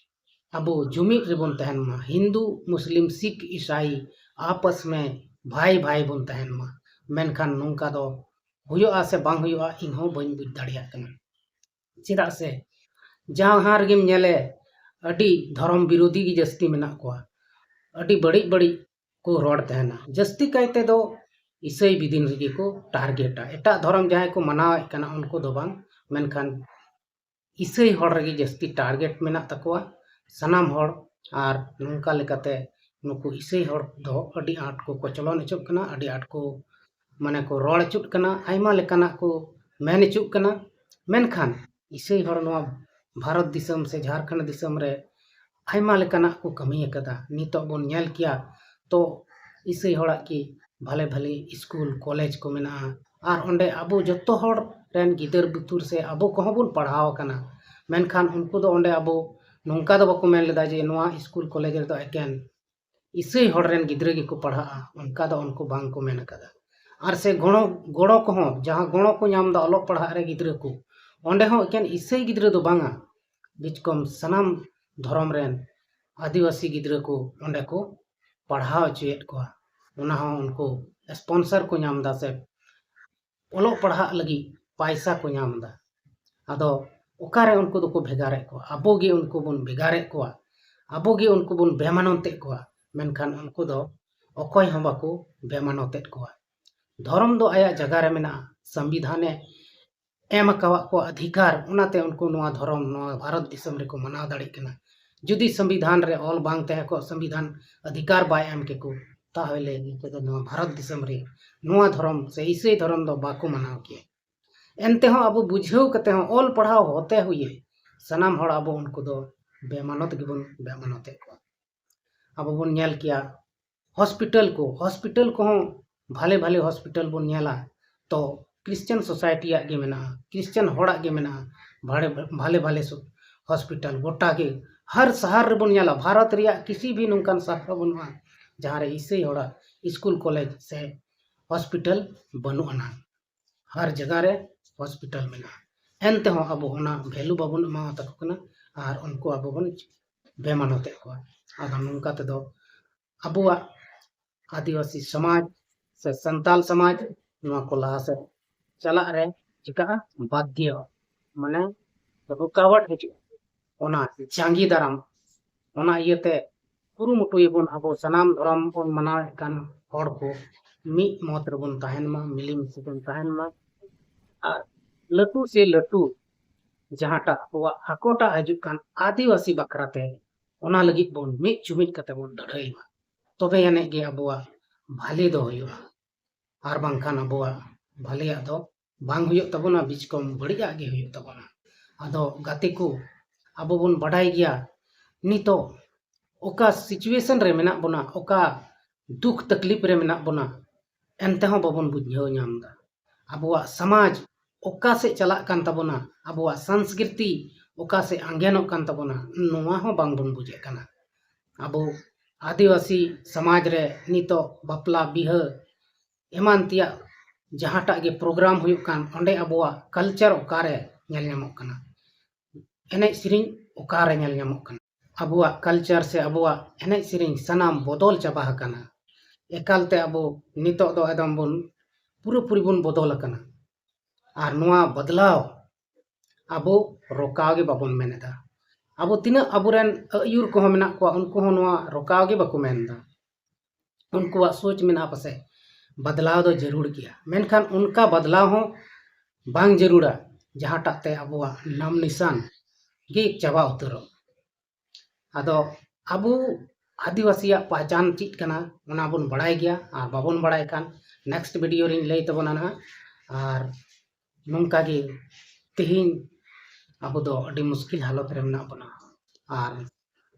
ᱟᱵᱚ ᱡᱩᱢᱤᱫ ᱨᱮᱵᱚᱱ ᱛᱟᱦᱮᱱ ᱢᱟ᱾ ᱦᱤᱱᱫᱩ, ᱢᱩᱥᱞᱤᱢ, ᱥᱤᱠᱷ, ᱤᱥᱟᱭ ᱟᱯᱟᱥ ᱢᱮ ᱵᱷᱟᱭ ᱵᱷᱟᱭ ᱵᱚᱱ ᱛᱟᱦᱮᱱ ᱢᱟ᱾ ᱢᱮᱱᱠᱷᱟᱱ ᱱᱚᱝᱠᱟ ᱫᱚ ᱦᱩᱭᱩᱜᱼᱟ ᱥᱮ ᱵᱟᱝ ᱦᱩᱭᱩᱜᱼᱟ, ᱤᱧ ᱦᱚᱸ ᱵᱟᱹᱧ ᱵᱩᱡᱽ ᱫᱟᱲᱮᱭᱟᱜ ᱠᱟᱱᱟ᱾ ᱪᱮᱫᱟᱜ ᱥᱮ ᱡᱟᱦᱟᱸ ᱨᱮᱜᱮᱢ ᱧᱮᱞᱮ, ᱟᱹᱰᱤ ᱫᱷᱚᱨᱚᱢ ᱵᱤᱨᱳᱫᱷᱤ ᱜᱮ ᱡᱟᱹᱥᱛᱤ ᱢᱮᱱᱟᱜ ᱠᱚᱣᱟ᱾ ᱟᱹᱰᱤ ᱵᱟᱹᱲᱤᱡ ᱵᱟᱹᱲᱤᱡ ᱠᱚ ᱨᱚᱲ ᱛᱟᱦᱮᱱᱟ᱾ ᱡᱟᱹᱥᱛᱤ ᱠᱟᱭ ᱛᱮᱫᱚ ᱤᱥᱟᱹᱭ ᱵᱤᱫᱤᱱ ᱨᱮᱜᱮ ᱠᱚ ᱴᱟᱨᱜᱮᱴᱟ᱾ ᱮᱴᱟᱜ ᱫᱷᱚᱨᱚᱢ ᱡᱟᱦᱟᱸᱭ ᱠᱚ ᱢᱟᱱᱟᱣᱮᱫ ᱠᱟᱱᱟ ᱩᱱᱠᱩ ᱫᱚ ᱵᱟᱝ, ᱢᱮᱱᱠᱷᱟᱱ ᱤᱥᱟᱹᱭ ᱦᱚᱲ ᱨᱮᱜᱮ ᱡᱟᱹᱥᱛᱤ ᱴᱟᱨᱜᱮᱴ ᱢᱮᱱᱟᱜ ᱛᱟᱠᱚᱣᱟ ᱥᱟᱱᱟᱢ ᱦᱚᱲ᱾ ᱟᱨ ᱱᱚᱝᱠᱟ ᱞᱮᱠᱟᱛᱮ ᱱᱩᱠᱩ ᱤᱥᱟᱹᱭ ᱦᱚᱲ ᱫᱚ ᱟᱹᱰᱤ ᱟᱸᱴ ᱠᱚ ᱠᱚᱪᱞᱚᱱ ᱦᱚᱪᱚᱜ ᱠᱟᱱᱟ, ᱟᱹᱰᱤ ᱟᱸᱴ ᱠᱚ, ᱢᱟᱱᱮ, ᱠᱚ ᱨᱚᱲ ᱦᱚᱪᱚᱜ ᱠᱟᱱᱟ, ᱟᱭᱢᱟ ᱞᱮᱠᱟᱱᱟᱜ ᱠᱚ ᱢᱮᱱ ᱦᱚᱪᱚᱜ ᱠᱟᱱᱟ᱾ ᱢᱮᱱᱠᱷᱟᱱ ᱤᱥᱟᱹᱭ ᱦᱚᱲ ᱱᱚᱣᱟ ᱵᱷᱟᱨᱚᱛ ᱫᱤᱥᱚᱢ ᱥᱮ ᱡᱷᱟᱲᱠᱷᱚᱸᱰ ᱫᱤᱥᱚᱢ ᱨᱮ ᱟᱭᱢᱟ ᱞᱮᱠᱟᱱᱟᱜ ᱠᱚ ᱠᱟᱹᱢᱤ ᱟᱠᱟᱫᱟ᱾ ᱱᱤᱛᱚᱜ ᱵᱚᱱ ᱧᱮᱞ ᱠᱮᱭᱟ ᱛᱚ ᱤᱥᱟᱹᱭ ᱦᱚᱲᱟᱜ ᱠᱤ ᱵᱷᱟᱞᱮ ᱵᱷᱟᱞᱮ ᱥᱠᱩᱞ ᱠᱚᱞᱮᱡᱽ ᱠᱚ ᱢᱮᱱᱟᱜᱼᱟ, ᱟᱨ ᱚᱸᱰᱮ ᱟᱵᱚ ᱡᱚᱛᱚ ᱦᱚᱲ ᱨᱮᱱ ᱜᱤᱫᱟᱹᱨ ᱵᱩᱛᱩᱨ ᱥᱮ ᱟᱵᱚ ᱠᱚᱦᱚᱸ ᱵᱚᱱ ᱯᱟᱲᱦᱟᱣ ᱟᱠᱟᱱᱟ᱾ ᱢᱮᱱᱠᱷᱟᱱ ᱩᱱᱠᱩ ᱫᱚ ᱚᱸᱰᱮ ᱟᱵᱚ ᱱᱚᱝᱠᱟ ᱫᱚ ᱵᱟᱠᱚ ᱢᱮᱱ ᱞᱮᱫᱟ ᱡᱮ ᱱᱚᱣᱟ ᱥᱠᱩᱞ ᱠᱚᱞᱮᱡᱽ ᱨᱮᱫᱚ ᱮᱠᱮᱱ ᱤᱥᱟᱹᱭ ᱦᱚᱲ ᱨᱮᱱ ᱜᱤᱫᱽᱨᱟᱹ ᱜᱮᱠᱚ ᱯᱟᱲᱦᱟᱜᱼᱟ, ᱚᱱᱠᱟ ᱫᱚ ᱩᱱᱠᱩ ᱵᱟᱝ ᱠᱚ ᱢᱮᱱ ᱟᱠᱟᱫᱟ᱾ ᱟᱨ ᱥᱮ ᱜᱚᱲᱚ, ᱜᱚᱲᱚ ᱠᱚᱦᱚᱸ, ᱡᱟᱦᱟᱸ ᱜᱚᱲᱚ ᱠᱚ ᱧᱟᱢ ᱮᱫᱟ ᱚᱞᱚᱜ ᱯᱟᱲᱦᱟᱜ ᱨᱮ ᱜᱤᱫᱽᱨᱟᱹ ᱠᱚ, ᱚᱸᱰᱮ ᱦᱚᱸ ᱮᱠᱮᱱ ᱤᱥᱟᱹᱭ ᱜᱤᱫᱽᱨᱟᱹ ᱫᱚ ᱵᱟᱝᱟ, ᱵᱤᱪᱠᱚᱢ ᱥᱟᱱᱟᱢ ᱫᱷᱚᱨᱚᱢ ᱨᱮᱱ ᱟᱹᱫᱤᱵᱟᱹᱥᱤ ᱜᱤᱫᱽᱨᱟᱹ ᱠᱚ ᱚᱸᱰᱮ ᱠᱚ ᱯᱟᱲᱦᱟᱣ ᱦᱚᱪᱚᱭᱮᱫ ᱠᱚᱣᱟ᱾ ᱚᱱᱟ ᱦᱚᱸ ᱩᱱᱠᱩ ᱥᱯᱚᱱᱥᱚᱨ ᱠᱚ ᱧᱟᱢ ᱮᱫᱟ ᱥᱮ ᱚᱞᱚᱜ ᱯᱟᱲᱦᱟᱜ ᱞᱟᱹᱜᱤᱫ ᱯᱟᱭᱥᱟ ᱠᱚ ᱧᱟᱢ ᱮᱫᱟ᱾ ᱟᱫᱚ ᱚᱠᱟᱨᱮ ᱩᱱᱠᱩ ᱫᱚᱠᱚ ᱵᱷᱮᱜᱟᱨᱮᱫ ᱠᱚᱣᱟ? ᱟᱵᱚ ᱜᱮ ᱩᱱᱠᱩ ᱵᱚᱱ ᱵᱷᱮᱜᱟᱨᱮᱫ ᱠᱚᱣᱟ, ᱟᱵᱚ ᱜᱮ ᱩᱱᱠᱩ ᱵᱚᱱ ᱵᱮᱢᱟᱱᱚᱛᱮᱫ ᱠᱚᱣᱟ, ᱢᱮᱱᱠᱷᱟᱱ ᱩᱱᱠᱩ ᱫᱚ ᱚᱠᱚᱭ ᱦᱚᱸ ᱵᱟᱠᱚ ᱵᱮᱢᱟᱱᱚᱛᱮᱫ ᱠᱚᱣᱟ᱾ ᱫᱷᱚᱨᱚᱢ ᱫᱚ ᱟᱭᱟᱜ ᱡᱟᱭᱜᱟ ᱨᱮ ᱢᱮᱱᱟᱜᱼᱟ, ᱥᱚᱝᱵᱤᱫᱷᱟᱱᱮ ᱮᱢ ᱟᱠᱟᱣᱟᱫ ᱠᱚᱣᱟ ᱚᱫᱷᱤᱠᱟᱨ, ᱚᱱᱟᱛᱮ ᱩᱱᱠᱩ ᱱᱚᱣᱟ ᱫᱷᱚᱨᱚᱢ ᱱᱚᱣᱟ ᱵᱷᱟᱨᱚᱛ ᱫᱤᱥᱚᱢ ᱨᱮᱠᱚ ᱢᱟᱱᱟᱣ ᱫᱟᱲᱮᱭᱟᱜ ᱠᱟᱱᱟ᱾ ᱡᱩᱫᱤ ᱥᱚᱝᱵᱤᱫᱷᱟᱱ ᱨᱮ ᱚᱞ ᱵᱟᱝ ᱛᱟᱦᱮᱸ ᱠᱚᱜ, ᱥᱚᱝᱵᱤᱫᱷᱟᱱ ᱚᱫᱷᱤᱠᱟᱨ ᱵᱟᱭ ᱮᱢ ᱠᱮᱠᱚ, ᱛᱟᱦᱚᱞᱮ ᱱᱤᱛᱚᱜ ᱫᱚ ᱱᱚᱣᱟ ᱵᱷᱟᱨᱚᱛ ᱫᱤᱥᱚᱢ ᱨᱮ ᱱᱚᱣᱟ ᱫᱷᱚᱨᱚᱢ ᱥᱮ ᱤᱥᱟᱹᱭ ᱫᱷᱚᱨᱚᱢ ᱫᱚ ᱵᱟᱠᱚ ᱢᱟᱱᱟᱣ ᱠᱮᱭᱟ᱾ ᱮᱱᱛᱮ ᱦᱚᱸ ᱟᱵᱚ ᱵᱩᱡᱷᱟᱹᱣ ᱠᱟᱛᱮ ᱦᱚᱸ, ᱚᱞ ᱯᱟᱲᱦᱟᱣ ᱦᱚᱛᱮ ᱦᱩᱭᱮ ᱥᱟᱱᱟᱢ ᱦᱚᱲ ᱟᱵᱚ ᱩᱱᱠᱩ ᱫᱚ ᱵᱮᱢᱟᱱᱚᱛ ᱜᱮᱵᱚᱱ ᱵᱮᱢᱟᱱᱚᱛᱮᱫ ᱠᱚᱣᱟ᱾ ᱟᱵᱚ ᱵᱚᱱ ᱧᱮᱞ ᱠᱮᱭᱟ ᱦᱚᱥᱯᱤᱴᱟᱞ ᱠᱚ, ᱦᱚᱥᱯᱤᱴᱟᱞ ᱠᱚᱦᱚᱸ ᱵᱷᱟᱞᱮ ᱵᱷᱟᱞᱮ ᱦᱚᱥᱯᱤᱴᱟᱞ ᱵᱚᱱ ᱧᱮᱞᱟ ᱛᱚ ᱠᱨᱤᱥᱪᱟᱱ ᱥᱳᱥᱟᱭᱴᱤᱭᱟᱜ ᱜᱮ ᱢᱮᱱᱟᱜᱼᱟ, ᱠᱨᱤᱥᱪᱟᱱ ᱦᱚᱲᱟᱜ ᱜᱮ ᱢᱮᱱᱟᱜᱼᱟ᱾ ᱵᱷᱟᱞᱮ ᱵᱷᱟᱞᱮ ᱵᱷᱟᱞᱮ ᱥᱩ-, ᱦᱚᱥᱯᱤᱴᱟᱞ ᱜᱚᱴᱟ ᱜᱮ, ᱦᱟᱨ ᱥᱟᱦᱟᱨ ᱨᱮᱵᱚᱱ ᱧᱮᱞᱟ, ᱵᱷᱟᱨᱚᱛ ᱨᱮᱭᱟᱜ ᱠᱤᱥᱤ ᱵᱷᱤ ᱱᱚᱝᱠᱟᱱ ᱥᱟᱦᱟᱨ ᱵᱟᱹᱱᱩᱜᱼᱟ ᱡᱟᱦᱟᱸ ᱨᱮ ᱤᱥᱟᱹᱭ ᱦᱚᱲᱟᱜ ᱥᱠᱩᱞ ᱠᱚᱞᱮᱡᱽ ᱥᱮ ᱦᱚᱥᱯᱤᱴᱟᱞ ᱵᱟᱹᱱᱩᱜ ᱟᱱᱟ᱾ ᱦᱟᱨ ᱡᱟᱭᱜᱟ ᱨᱮ ᱦᱚᱥᱯᱤᱴᱟᱞ ᱢᱮᱱᱟᱜᱼᱟ᱾ ᱮᱱᱛᱮᱦᱚᱸ ᱟᱵᱚ ᱚᱱᱟ ᱵᱷᱮᱞᱩ ᱵᱟᱵᱚᱱ ᱮᱢᱟᱣ ᱛᱟᱠᱚ ᱠᱟᱱᱟ ᱟᱨ ᱩᱱᱠᱩ ᱟᱵᱚ ᱵᱚᱱ ᱵᱮᱢᱟᱱᱚᱛᱮᱫ ᱠᱚᱣᱟ᱾ ᱟᱫᱚ ᱱᱚᱝᱠᱟ ᱛᱮᱫᱚ ᱟᱵᱚᱣᱟᱜ ᱟᱹᱫᱤᱵᱟᱹᱥᱤ ᱥᱚᱢᱟᱡᱽ ᱥᱮ ᱥᱟᱱᱛᱟᱞ ᱥᱚᱢᱟᱡᱽ ᱱᱚᱣᱟ ᱠᱚ ᱞᱟᱦᱟ ᱥᱮᱫ ᱪᱟᱞᱟᱜ ᱨᱮ ᱪᱤᱠᱟᱹᱜᱼᱟ? ᱵᱟᱫᱽᱫᱷᱚ, ᱢᱟᱱᱮ ᱨᱩᱠᱟᱣᱟᱴ ᱦᱤᱡᱩᱜᱼᱟ᱾ ᱚᱱᱟ ᱡᱟᱸᱜᱮ ᱫᱟᱨᱟᱢ, ᱚᱱᱟ ᱤᱭᱟᱹᱛᱮ ᱠᱩᱨᱩᱢᱩᱴᱩᱭᱟᱵᱚᱱ, ᱟᱵᱚ ᱥᱟᱱᱟᱢ ᱫᱷᱚᱨᱚᱢ ᱵᱚᱱ ᱢᱟᱱᱟᱣᱮᱫ ᱠᱟᱱ ᱦᱚᱲ ᱠᱚ ᱢᱤᱫ ᱢᱚᱛ ᱨᱮᱵᱚᱱ ᱛᱟᱦᱮᱱ ᱢᱟ, ᱢᱤᱞᱮᱢᱤᱥᱮ ᱵᱚᱱ ᱛᱟᱦᱮᱱ ᱢᱟ᱾ ᱟᱨ ᱞᱟᱹᱴᱩ ᱥᱮ ᱞᱟᱹᱴᱩ ᱡᱟᱦᱟᱸᱴᱟᱜ ᱟᱵᱚᱣᱟᱜ ᱟᱠᱚᱴᱟᱜ ᱦᱤᱡᱩᱜ ᱠᱟᱱ ᱟᱹᱫᱤᱵᱟᱹᱥᱤ ᱵᱟᱠᱷᱨᱟ ᱛᱮ, ᱚᱱᱟ ᱞᱟᱹᱜᱤᱫ ᱵᱚᱱ ᱢᱤᱫ ᱡᱩᱢᱤᱫ ᱠᱟᱛᱮ ᱵᱚᱱ ᱞᱟᱹᱲᱦᱟᱹᱭ ᱢᱟ, ᱛᱚᱵᱮ ᱟᱹᱱᱤᱡ ᱜᱮ ᱟᱵᱚᱣᱟᱜ ᱵᱷᱟᱞᱮ ᱫᱚ ᱦᱩᱭᱩᱜᱼᱟ᱾ ᱟᱨ ᱵᱟᱝᱠᱷᱟᱱ ᱟᱵᱚᱣᱟᱜ ᱵᱷᱟᱞᱮᱭᱟᱜ ᱫᱚ ᱵᱟᱝ ᱦᱩᱭᱩᱜ ᱛᱟᱵᱚᱱᱟ, ᱵᱤᱪᱠᱚᱢ ᱵᱟᱹᱲᱤᱡᱟᱜ ᱜᱮ ᱦᱩᱭᱩᱜ ᱛᱟᱵᱚᱱᱟ᱾ ᱟᱫᱚ ᱜᱟᱛᱮ ᱠᱚ, ᱟᱵᱚ ᱵᱚᱱ ᱵᱟᱰᱟᱭ ᱜᱮᱭᱟ ᱱᱤᱛᱚᱜ ᱚᱠᱟ situation ᱨᱮ ᱢᱮᱱᱟᱜ ᱵᱚᱱᱟ, ᱚᱠᱟ ᱫᱩᱠ ᱛᱟᱠᱞᱤᱯ ᱨᱮ ᱢᱮᱱᱟᱜ ᱵᱚᱱᱟ, ᱮᱱᱛᱮᱦᱚᱸ ᱵᱟᱵᱚᱱ ᱵᱩᱡᱷᱟᱹᱣ ᱧᱟᱢ ᱮᱫᱟ᱾ ᱟᱵᱚᱣᱟᱜ ᱥᱚᱢᱟᱡᱽ ᱚᱠᱟ ᱥᱮᱫ ᱪᱟᱞᱟᱜ ᱠᱟᱱ ᱛᱟᱵᱚᱱᱟ, ᱟᱵᱚᱣᱟᱜ ᱥᱚᱝᱥᱠᱨᱤᱛᱤ ᱚᱠᱟ ᱥᱮᱫ ᱟᱸᱜᱮᱱᱚᱜ ᱠᱟᱱ ᱛᱟᱵᱚᱱᱟ, ᱱᱚᱣᱟ ᱦᱚᱸ ᱵᱟᱝᱵᱚᱱ ᱵᱩᱡᱷᱟᱹᱜ ᱠᱟᱱᱟ᱾ ᱟᱵᱚ ᱟᱹᱫᱤᱵᱟᱹᱥᱤ ᱥᱚᱢᱟᱡᱽ ᱨᱮ ᱱᱤᱛᱚᱜ ᱵᱟᱯᱞᱟ ᱵᱤᱦᱟᱹ ᱮᱢᱟᱱ ᱛᱮᱭᱟᱜ ᱡᱟᱦᱟᱸᱴᱟᱜ ᱜᱮ program ᱦᱩᱭᱩᱜ ᱠᱟᱱ, ᱚᱸᱰᱮ ᱟᱵᱚᱣᱟᱜ culture ᱚᱠᱟᱨᱮ ᱧᱮᱞ ᱧᱟᱢᱚᱜ ᱠᱟᱱᱟ? ᱮᱱᱮᱡ ᱥᱮᱨᱮᱧ ᱚᱠᱟᱨᱮ ᱧᱮᱞ ᱧᱟᱢᱚᱜ ᱠᱟᱱᱟ? ᱟᱵᱚᱣᱟᱜ culture ᱥᱮ ᱟᱵᱚᱣᱟᱜ ᱮᱱᱮᱡ ᱥᱮᱨᱮᱧ ᱥᱟᱱᱟᱢ ᱵᱚᱫᱚᱞ ᱪᱟᱵᱟ ᱟᱠᱟᱱᱟ᱾ ᱮᱠᱟᱞᱛᱮ ᱟᱵᱚ ᱱᱤᱛᱚᱜ ᱫᱚ ᱮᱠᱫᱚᱢ ᱵᱚᱱ ᱯᱩᱨᱟᱹᱯᱩᱨᱤ ᱵᱚᱱ ᱵᱚᱫᱚᱞ ᱟᱠᱟᱱᱟ᱾ ᱟᱨ ᱱᱚᱣᱟ ᱵᱚᱫᱞᱟᱣ ᱟᱵᱚ ᱨᱚᱠᱟᱣ ᱜᱮ ᱵᱟᱵᱚᱱ ᱢᱮᱱ ᱮᱫᱟ᱾ ᱟᱵᱚ ᱛᱤᱱᱟᱹᱜ ᱟᱵᱚᱨᱮᱱ ᱟᱹᱭᱩᱨ ᱠᱚᱦᱚᱸ ᱢᱮᱱᱟᱜ ᱠᱚᱣᱟ, ᱩᱱᱠᱩ ᱦᱚᱸ ᱱᱚᱣᱟ ᱨᱚᱠᱟᱣ ᱜᱮ ᱵᱟᱠᱚ ᱢᱮᱱ ᱮᱫᱟ᱾ ᱩᱱᱠᱩᱣᱟᱜ ᱥᱳᱪ ᱢᱮᱱᱟᱜᱼᱟ ᱯᱟᱥᱮᱡ ᱵᱟᱫᱞᱟᱣ ᱫᱚ ᱡᱟᱹᱨᱩᱲ ᱜᱮᱭᱟ, ᱢᱮᱱᱠᱷᱟᱱ ᱚᱱᱠᱟ ᱵᱟᱫᱞᱟᱣ ᱦᱚᱸ ᱵᱟᱝ ᱡᱟᱹᱨᱩᱲᱟ ᱡᱟᱦᱟᱸᱴᱟᱜ ᱛᱮ ᱟᱵᱚᱣᱟᱜ ᱱᱟᱢ ᱱᱤᱥᱟᱱ ᱜᱮ ᱪᱟᱵᱟ ᱩᱛᱟᱹᱨᱚᱜ᱾ ᱟᱫᱚ ᱟᱵᱚ ᱟᱹᱫᱤᱵᱟᱹᱥᱤᱭᱟᱜ ᱯᱟᱦᱪᱟᱱ ᱪᱮᱫ ᱠᱟᱱᱟ, ᱚᱱᱟ ᱵᱚᱱ ᱵᱟᱲᱟᱭ ᱜᱮᱭᱟ, ᱟᱨ ᱵᱟᱵᱚᱱ ᱵᱟᱲᱟᱭ ᱠᱷᱟᱱ next video ᱨᱤᱧ ᱞᱟᱹᱭ ᱛᱟᱵᱚᱱᱟ ᱱᱟᱦᱟᱜ᱾ ᱟᱨ ᱱᱚᱝᱠᱟ ᱜᱮ ᱛᱮᱦᱮᱧ ᱟᱵᱚ ᱫᱚ ᱟᱹᱰᱤ ᱢᱩᱥᱠᱤᱞ ᱦᱟᱞᱚᱛ ᱨᱮ ᱢᱮᱱᱟᱜ ᱵᱚᱱᱟ᱾ ᱟᱨ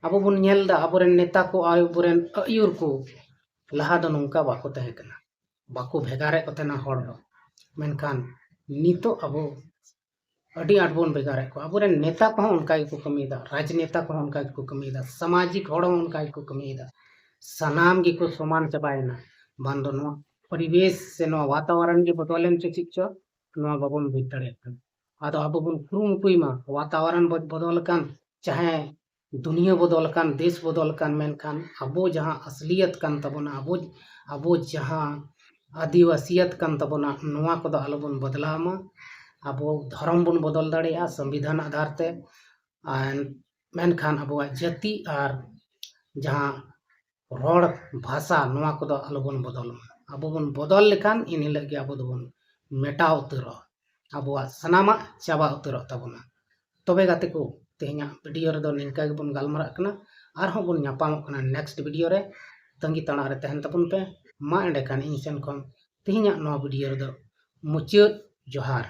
ᱟᱵᱚ ᱵᱚᱱ ᱧᱮᱞ ᱮᱫᱟ, ᱟᱵᱚᱨᱮᱱ ᱱᱮᱛᱟ ᱠᱚ, ᱟᱵᱚᱨᱮᱱ ᱟᱹᱭᱩᱨ ᱠᱚ ᱞᱟᱦᱟ ᱫᱚ ᱱᱚᱝᱠᱟ ᱵᱟᱠᱚ ᱛᱟᱦᱮᱸ ᱠᱟᱱᱟ, ᱵᱟᱠᱚ ᱵᱷᱮᱜᱟᱨᱮᱫ ᱠᱚ ᱛᱟᱦᱮᱱᱟ ᱦᱚᱲ ᱫᱚ᱾ ᱢᱮᱱᱠᱷᱟᱱ ᱱᱤᱛᱚᱜ ᱟᱵᱚ ᱟᱹᱰᱤ ᱟᱸᱴ ᱵᱚᱱ ᱵᱷᱮᱜᱟᱨᱮᱫ ᱠᱚᱣᱟ᱾ ᱟᱵᱚᱨᱮᱱ ᱱᱮᱛᱟ ᱠᱚᱦᱚᱸ ᱚᱱᱠᱟ ᱜᱮᱠᱚ ᱠᱟᱹᱢᱤᱭᱮᱫᱟ, ᱨᱟᱡᱽᱱᱮᱛᱟ ᱠᱚᱦᱚᱸ ᱚᱱᱠᱟ ᱜᱮᱠᱚ ᱠᱟᱹᱢᱤᱭᱮᱫᱟ, ᱥᱟᱢᱟᱡᱤᱠ ᱦᱚᱲ ᱦᱚᱸ ᱚᱱᱠᱟ ᱜᱮᱠᱚ ᱠᱟᱹᱢᱤᱭᱮᱫᱟ᱾ ᱥᱟᱱᱟᱢ ᱜᱮᱠᱚ ᱥᱚᱢᱟᱱ ᱪᱟᱵᱟᱭᱮᱱᱟ᱾ ᱵᱟᱝ ᱫᱚ ᱱᱚᱣᱟ ᱯᱚᱨᱤᱵᱮᱥ ᱥᱮ ᱱᱚᱣᱟ ᱣᱟᱛᱟᱣᱟᱨᱚᱱ ᱜᱮ ᱵᱚᱫᱚᱞᱮᱱ ᱪᱚ ᱪᱮᱫ ᱪᱚ, ᱱᱚᱣᱟ ᱵᱟᱵᱚᱱ ᱵᱩᱡᱽ ᱫᱟᱲᱮᱭᱟᱜ ᱠᱟᱱᱟ᱾ ᱟᱫᱚ ᱟᱵᱚ ᱵᱚᱱ ᱠᱩᱨᱩᱢᱩᱴᱩᱭ ᱢᱟ, ᱣᱟᱛᱟᱣᱟᱨᱚᱱ ᱵᱚ-, ᱵᱚᱫᱚᱞ ᱟᱠᱟᱱ, ᱪᱟᱦᱮ ᱫᱩᱱᱤᱭᱟᱹ ᱵᱚᱫᱚᱞ ᱟᱠᱟᱱ, ᱫᱮᱥ ᱵᱚᱫᱚᱞ ᱟᱠᱟᱱ, ᱢᱮᱱᱠᱷᱟᱱ ᱟᱵᱚ ᱡᱟᱦᱟᱸ ᱟᱥᱞᱤᱭᱟᱛ ᱠᱟᱱ ᱛᱟᱵᱚᱱᱟ, ᱟᱵᱚ, ᱟᱵᱚ ᱡᱟᱦᱟᱸ ᱟᱹᱫᱤᱵᱟᱹᱥᱤᱭᱟᱛ ᱠᱟᱱ ᱛᱟᱵᱚᱱᱟ, ᱱᱚᱣᱟ ᱠᱚᱫᱚ ᱟᱞᱚᱵᱚᱱ ᱵᱚᱫᱞᱟᱣ ᱢᱟ᱾ ᱟᱵᱚ ᱫᱷᱚᱨᱚᱢ ᱵᱚᱱ ᱵᱚᱫᱚᱞ ᱫᱟᱲᱮᱭᱟᱜᱼᱟ ᱥᱚᱝᱵᱤᱫᱷᱟᱱ ᱟᱫᱷᱟᱨ ᱛᱮ, ᱟᱨ ᱢᱮᱱᱠᱷᱟᱱ ᱟᱵᱚᱣᱟᱜ ᱡᱟᱹᱛᱤ ᱟᱨ ᱡᱟᱦᱟᱸ ᱨᱚᱲ ᱵᱷᱟᱥᱟ, ᱱᱚᱣᱟ ᱠᱚᱫᱚ ᱟᱞᱚᱵᱚᱱ ᱵᱚᱫᱚᱞ ᱢᱟ᱾ ᱟᱵᱚ ᱵᱚᱱ ᱵᱚᱫᱚᱞ ᱞᱮᱠᱷᱟᱱ ᱮᱱ ᱦᱤᱞᱳᱜ ᱜᱮ ᱟᱵᱚ ᱫᱚᱵᱚᱱ ᱢᱮᱴᱟᱣ ᱩᱛᱟᱹᱨᱚᱜᱼᱟ, ᱟᱵᱚᱣᱟᱜ ᱥᱟᱱᱟᱢᱟᱜ ᱪᱟᱵᱟ ᱩᱛᱟᱹᱨᱚᱜ ᱛᱟᱵᱚᱱᱟ᱾ ᱛᱚᱵᱮ ᱜᱟᱛᱮ ᱠᱚ, ᱛᱮᱦᱮᱧᱟᱜ video ᱨᱮᱫᱚ ᱱᱤᱝᱠᱟ ᱜᱮᱵᱚᱱ ᱜᱟᱞᱢᱟᱨᱟᱜ ᱠᱟᱱᱟ᱾ ᱟᱨᱦᱚᱸ ᱵᱚᱱ ᱧᱟᱯᱟᱢᱚᱜ ᱠᱟᱱᱟ next video ᱨᱮ᱾ ᱛᱟᱺᱜᱤ ᱛᱟᱲᱟᱜ ᱨᱮ ᱛᱟᱦᱮᱱ ᱛᱟᱵᱚᱱ ᱯᱮ᱾ ᱢᱟ ᱮᱸᱰᱮᱠᱷᱟᱱ ᱤᱧ ᱥᱮᱱ ᱠᱷᱚᱱ ᱛᱮᱦᱮᱧᱟᱜ ᱱᱚᱣᱟ video ᱨᱮᱫᱚ ᱢᱩᱪᱟᱹᱫ ᱡᱚᱦᱟᱨ᱾